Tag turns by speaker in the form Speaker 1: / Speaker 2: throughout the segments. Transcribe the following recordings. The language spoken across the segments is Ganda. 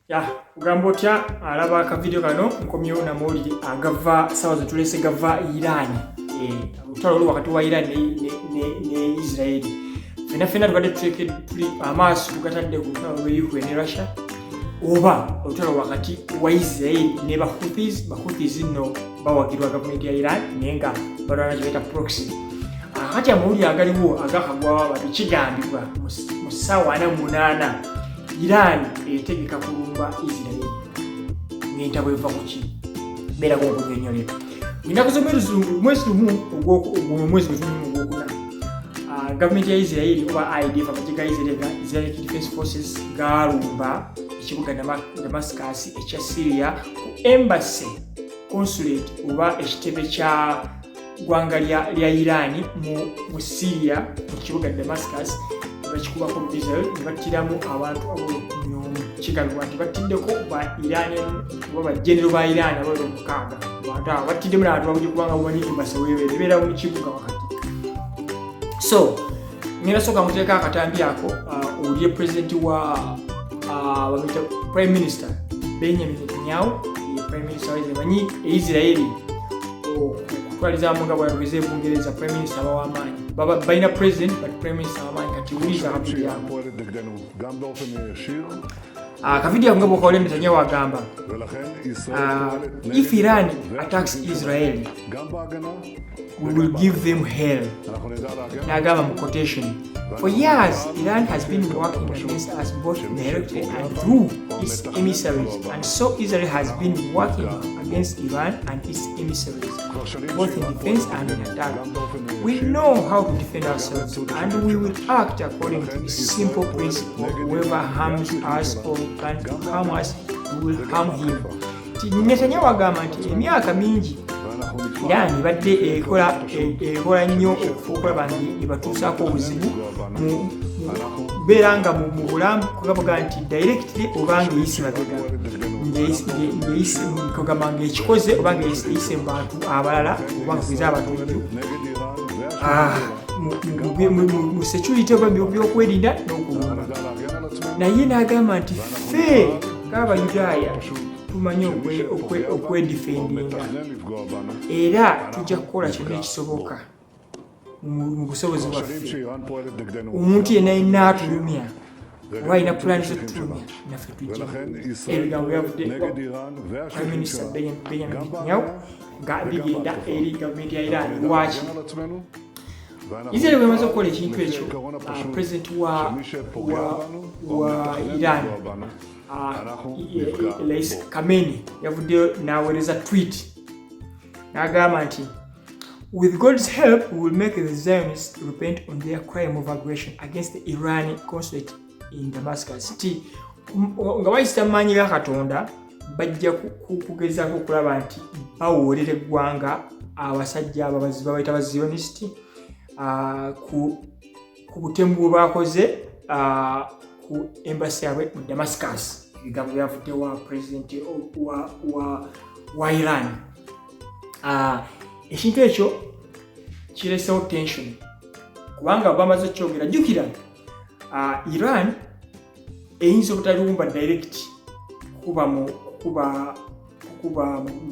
Speaker 1: Ya, kugamba otya alaba akavidiyo kano? Nkomyewo namawulire agava sawa zetulese, gava Iran. Olutalo olwo wakati wa Iran ne Israeli, fena fena tubadde tuteke tuli amaaso tugatadde ku lutalo lwe Ukraine ne Russia, oba olutalo wakati wa Israeli ne Bahouthis. Bahouthis nno bawagirwa gavumenti ya Iran, naye nga balwana kyebaita proxy. Akati amawulire agaliwo agakagwawo ababi, kigambibwa mu ssaawa 48 Iran etegeka kulumba Israeli. Ng'entabwe eva ku ki? Beerako nkunyonyolera. Ennaku z'omwezi lumu, omwezi gwetulimu ogwokuna, gavumenti ya Israeli oba IDF, amagye ga Israel ga Israeli Defense Forces, galumba ekibuga Damascus ekya Syria, ku embassy, consulate oba ekitebe kya ggwanga lya Iran mu Syria, mu kibuga Damascus. Bakikubako missile ne battiramu abantu ab'olukumi. Kigambibwa nti battiddeko ba Iran oba bagenero ba Iran abawera 6. Bantu abo battiddemu n'abantu babuli, kubanga bumanyi embassy weebeera, ebeera mu kibuga wakati. So ngenda sooka muteeka akatambi ako, owulire president wa, bamuyita Prime Minister Benjamin Netanyahu, ye prime minister wa Israel. Manyi Israeli okutwalizaamu nga bwayogeza Ebungereza, prime minister aba w'amaanyi. Baba balina president, but prime minister w'amaanyi. Kati wuliriza akavidiyo
Speaker 2: שאיראן
Speaker 1: ako.
Speaker 2: פועלת נגדנו גם באופן ישיר,
Speaker 1: Akavidiyo ako nga bwokawulira, Netanyahu agamba,
Speaker 2: ולכן ישראל פועלת
Speaker 1: "If Iran attacks Israel,
Speaker 2: גם בהגנה
Speaker 1: we will give them hell."
Speaker 2: אנחנו נדע להגן
Speaker 1: N'agamba mu quotation, "For years Iran has been working against us both directly and through its emissaries, and so Israel has been working against Iran and its emissaries, both in defense and in attack. We know how to defend ourselves, and we will act according to a simple principle: whoever harms us or plans to harm us, we will harm him." Netanyahu agamba nti emyaka mingi Iran ebadde ekola nnyo okulaba nga ebatuusaako obuzibu mu beera nga mu bulamu, kugabaga nti directly oba nga eyise mabega, kugamba nga ekikoze oba nga eyise mu bantu abalala, oba nga kweza abatujju mu security oba byokwerinda n'okulumba. Naye n'agamba nti ffe ng'Abayudaaya tumanyi okwedefendinga, era tujja kukola kyonna ekisoboka mu busobozi bwaffe. Omuntu yenna yenna atulumya oba alina pulaani z'otulumya, naffe tujja. Ebigambo byavudde Prime Minister Benjamin Netanyahu nga bigenda eri gavumenti ya Iran. Lwaki Israel bwemaze okukola ekintu ekyo, president wa Iran, Rais Khamenei, yavuddeyo n'aweereza tweet n'agamba nti, "With God's help, we will make the Zionists repent on their crime of aggression against the Iranian consulate in Damascus." Ti nga bayisita mu maanyi ga Katonda, bajja kugezaako okulaba nti bawoolera eggwanga abasajja abo babayita ba Zionist ku butemu bwe bakoze ku embassy yabwe mu Damascus. Ebigambo byavudde wa president wa Iran. Ekintu ekyo kiresewo tension, kubanga bamaze okukyogera. Jjukira, Iran eyinza obutalumba direct kukuba mu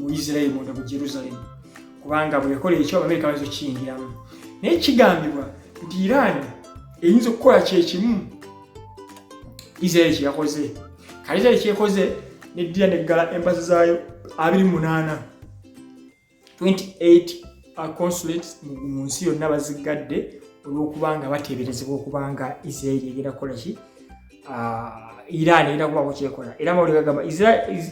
Speaker 1: Israel munda mu Jerusalem, kubanga bwe yakola ekyo Abamerika bayinza okukiyingiramu. Naye kigambibwa nti Iran eyinza okukola kyekimu Israel kyeyakoze. Kale Israel kyekoze neddira neggala embassy zaayo 28, 28 consulates mu nsi yonna baziggadde, olw'okubanga bateeberezebwa okubanga Israel egenda kukola ki, Iran egenda kubaako kyekola. Era amawulire gagamba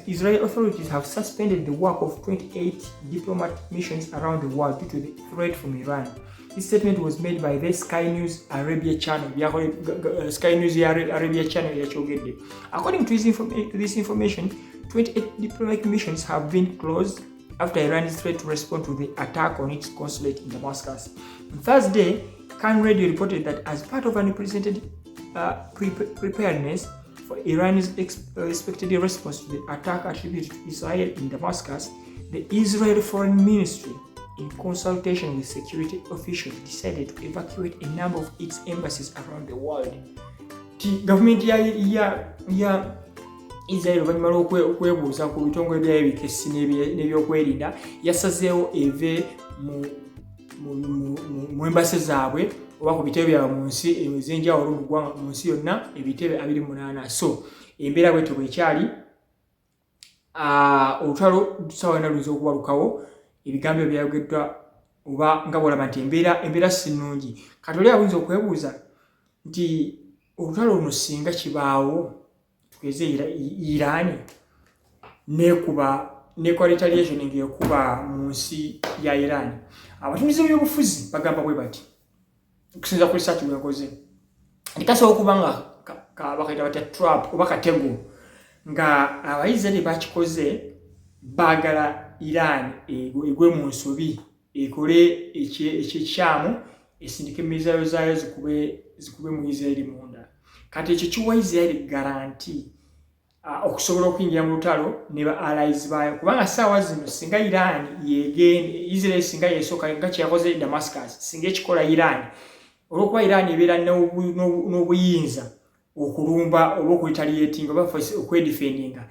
Speaker 1: Israel authorities have suspended the work of 28 diplomat missions around the world due to the threat from Iran. This statement was made by the Sky News Arabia channel. Sky News Arabia channel yakyogedde. According to this information, 28 diplomatic missions have been closed after Iran's threat to respond to the attack on its consulate in Damascus. On Thursday, Kan Radio reported that as part of unprecedented preparedness for Iran's expected response to the attack attributed to Israel in Damascus, the Israeli Foreign Ministry, in consultation with security officials, decided to evacuate a number of its embassies around the world. Ti gavumenti ya Israel oluvannyuma lw'okwebuuza ku bitongole byayo ebikessi n'ebyokwerinda, yasazeewo eve mu embassy zaabwe oba ku bitebe byabwe mu nsi ez'enjawulo, mu ggwanga, mu nsi yonna, ebitebe 28. So embeera bwetyo bwekyali. Olutalo sawa yonna luyinza okubalukawo. Ebigambo ebyo byayogeddwa oba nga bwolaba nti embeera si nnungi. Kati oli ayinza okwebuuza nti olutalo luno singa kibaawo, tugeze Iran nekuba nekola retaliation ng'ekuba mu nsi ya Iran, abatunuzi b'ebyobufuzi bagamba bwe bati, okusinza ku research bwenkoze, nti kasobola okuba nga bakayita batya, trap oba katego, nga Abaisiraeri bakikoze baagala Iran egwe mu nsobi, ekole ekyekyamu, esindike missile zaayo zikube mu Isiraeri munda. Kati ekyo kiwa Isiraeri guarantee okusobola okuyingira mu lutalo ne ba allies baayo, kubanga saawa zino singa Iran yegende, Israel singa yesooka nga kyeyakoze Damascus, singa ekikola Iran, olwokuba Iran ebeera n'obuyinza okulumba oba okuretaliatinga oba okwedefendinga,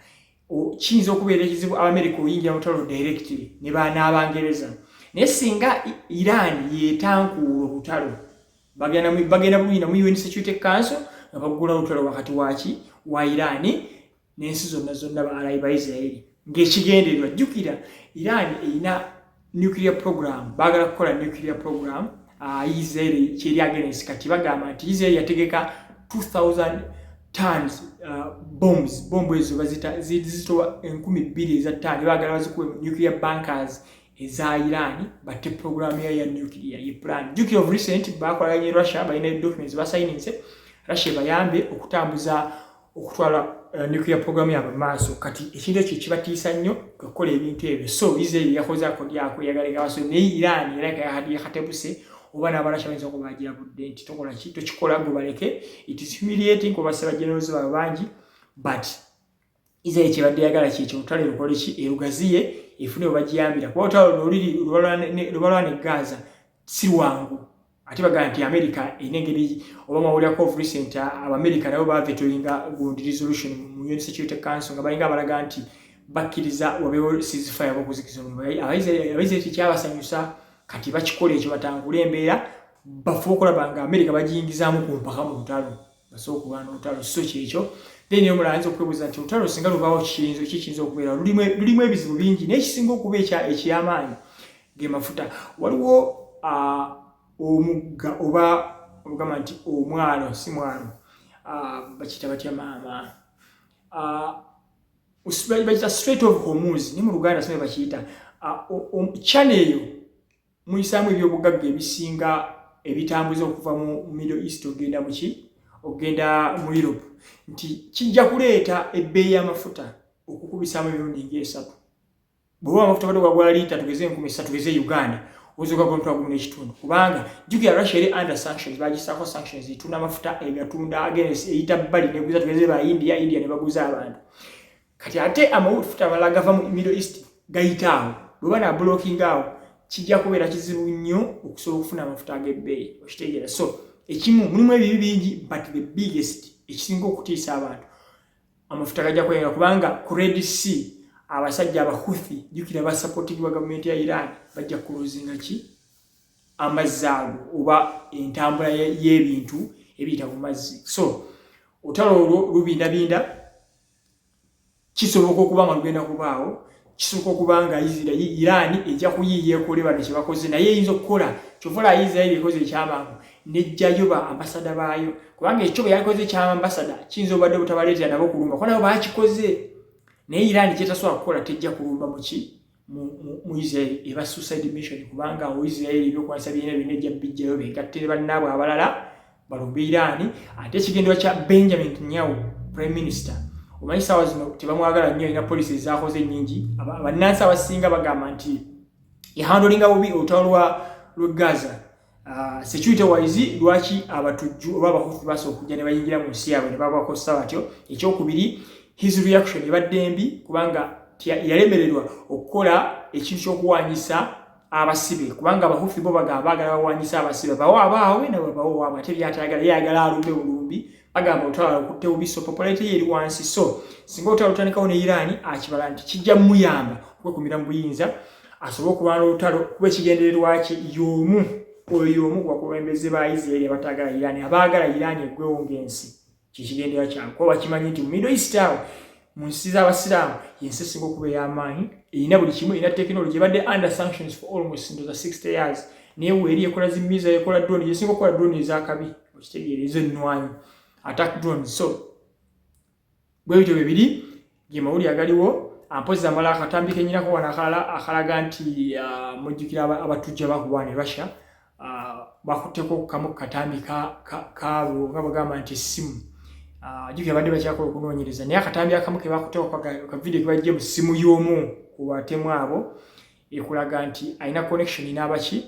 Speaker 1: kiyinza okubeera ekizibu Abamerika oyingira mu lutalo directly ne banaabangereza. Naye singa Iran yetankuula olutalo, bagenda bulungi mu UN Security Council nga baggula olutalo wakati waki wa Iran n'ensi zonna zonna ba ally ba Israeli, ng'ekigendererwa, jjukira Iran erina nuclear program, baagala kukola nuclear program. Israel kyeri against. Kati bagamba nti Israel yategeka 2000 tons bombs, bombu ezo bazita zizitowa 2000 eza ttaano, baagala bazikuwe mu nuclear bunkers eza Iran, batte program ya nuclear ye plan. Jjukira of recent bakolaganye Russia, balina documents basayininze, Russia bayambe okutambuza okutwala nuclear program yaabwe maaso. Kati ekintu ekyo kibatiisa nnyo okukola ebintu ebyo. So Israel yakoze akodyako, yagaleka baso, naye Iran era yakatebuse oba n'Abarasha bayinza okuba bagirabudde nti tokola ki, tokikola, gwe baleke. It is humiliating kuba basse bagenerozi baabwe bangi, but Israel kyebadde yagala kyekyo, olutalo erukole ki, erugaziye, efune we bagiyambira, kuba olutalo luno oluli lubalwana e Gaza si lwangu. Ate bagamba nti America erina engeri, oba mwawulirako of recent Abamerika nabo bavetoinga gundi resolution mu UN Security Council, nga balinga abalaga nti bakkiriza wabeewo ceasefire oba okuzikiza omuliro. Abaisiraeri tekyabasanyusa. Kati bakikola ekyo batangule embeera, bafuba okulaba nga America bagiyingizaamu ku mpaka mu lutalo, basobola okulwana olutalo. So kyekyo. Then omulala ayinza okwebuuza nti olutalo singa lubaawo, kiyinza okubeera lulimu ebizibu bingi, naye ekisinga okuba ekyamaanyi ge mafuta. Waliwo omugga oba ogamba nti omwalo, si mwalo, bakiyita batya maama, bakiyita Strait of Hormuz, naye mu Luganda simanyi bakiyita. Channel eyo muyisaamu ebyobugagga ebisinga ebitambuza okuva mu Middle East ogenda muki, ogenda mu Europe, nti kijja kuleeta ebbeeyi y'amafuta okukubisaamu emirundi ng'esatu. Bw'oba amafuta badde gwagula liita tugeze 3000, tugeze Uganda, oyinza ogagula 15,000, kubanga jjukira Russia eri under sanctions, bagisaako sanctions, etunda amafuta egatunda against, eyita bbali neguza tugeze ba India, India ne baguza abantu. Kati ate amafuta amalala gava mu Middle East gayita awo, bwe bana blocking awo kijja kubeera kizibu nnyo okusobola okufuna amafuta ag'ebbeeyi, okitegeera? So ekimu, mulimu ebibi bingi, but the biggest, ekisinga okutiisa abantu, amafuta gajja kweyongera, kubanga ku Red Sea abasajja Abahuthi, jjukira basupportingibwa gavumenti ya Iran, bajja kulozinga ki amazzi ago oba entambula y'ebintu ebiyita ku mazzi. So olutalo olwo lubindabinda, kisoboka okuba nga lugenda kubaawo, kisoboka okuba nga Iran ejja kuyiiya ekole bano kyebakoze, naye eyinza okukola kyovola Israel ekoze ekyamangu nejjayo ba ambassador baayo, kubanga ekyo bwe yalikoze ekya ambassador kiyinza obadde butabaleetera nabo kulumba, kuba nabo bakikoze. Naye Iran kyetasobola kukola, tejja kulumba muki mu Israel, eba suicide mission, kubanga awo Israel ebyokulwanyisa birina byonna ejja bijjayo begatte ne bannaabwe abalala balumbe Iran. Ate ekigendererwa kya Benjamin Netanyahu, prime minister, omanyi saawa zino tebamwagala nnyo, alina policy ezakoze ennyingi. Bannansi abasinga bagamba nti yahandlinga bubi olutalo lwa Gaza. Security wise, lwaki abatujju oba Abahuthi basobola okujja ne bayingira mu nsi yaabwe ne babakozesa batyo? Ekyokubiri, his reaction ebadde mbi, kubanga yalemererwa okukola ekintu ky'okuwanyisa abasibe, kubanga Abahuthi bo bagamba baagala bawanyisa abasibe, bawo abaabwe nabo bawo waabwe, ate byatayagala, yayagala alumbe bulumbi. Bagamba olutalo alukutte bubi, so popularity ye eri wansi. So singa olutalo lutandikawo ne Iran, akibala nti kijja muyamba okwekumira mu buyinza, asobole okulwana olutalo, kuba ekigendererwa kye y'omu oyo y'omu ku bakulembeze ba Israel abatagala Iran, abaagala Iran eggwewo ng'ensi. Kyekigendererwa kyabwe, kuba bakimanyi nti mu Middle East awo, mu nsi z'Abasiraamu, yensi esinga okuba ey'amaanyi, erina buli kimu, erina technology, ebadde under sanctions for almost, ndoza, 60 years, naye weeri ekola zi missile, ekola drone, yesinga okukola drone ezakabi, okitegeera, ez'ennwanyi, attack drones. So bwe bityo bwe biri, ge mawulire agaliwo. Ampozi amala akatambi kenyinako wano akalala akalaga nti mujjukira abatujja bakuba ne Russia, bakutteko kamu katambi kaabo nga bagamba nti essimu, jjukira badde bakyakola okunoonyereza, naye akatambi akamu ke bakutteko ka video kebajje mu ssimu y'omu ku batemu abo ekulaga nti alina connection n'abaki,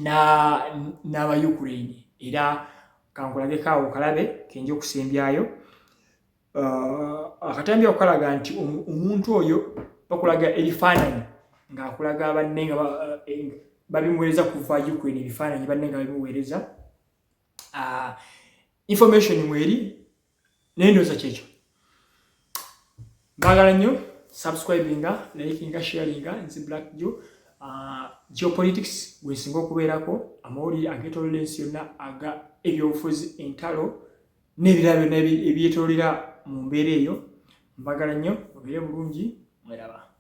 Speaker 1: n'aba Ukraine. Era kankulageko awo kalabe kenja okusembyayo. Akatambi ako kalaga nti omuntu oyo bakulaga ebifaananyi ng'akulaga banne nga babimuweereza kuva Ukraine, ebifaananyi banne nga babimuweereza, information mweri. Naye ndowooza kyekyo. Mbagala nnyo. Subscribinga, likinga, sharinga. Nze Black Joe. Geopolitics gwensinga okubeerako, amawulire agetolola ensi yonna aga ebyobufuzi, entalo n'ebirala byonna ebyetolera mu mbeera eyo. Mbagala nnyo, mubeere bulungi, mweraba.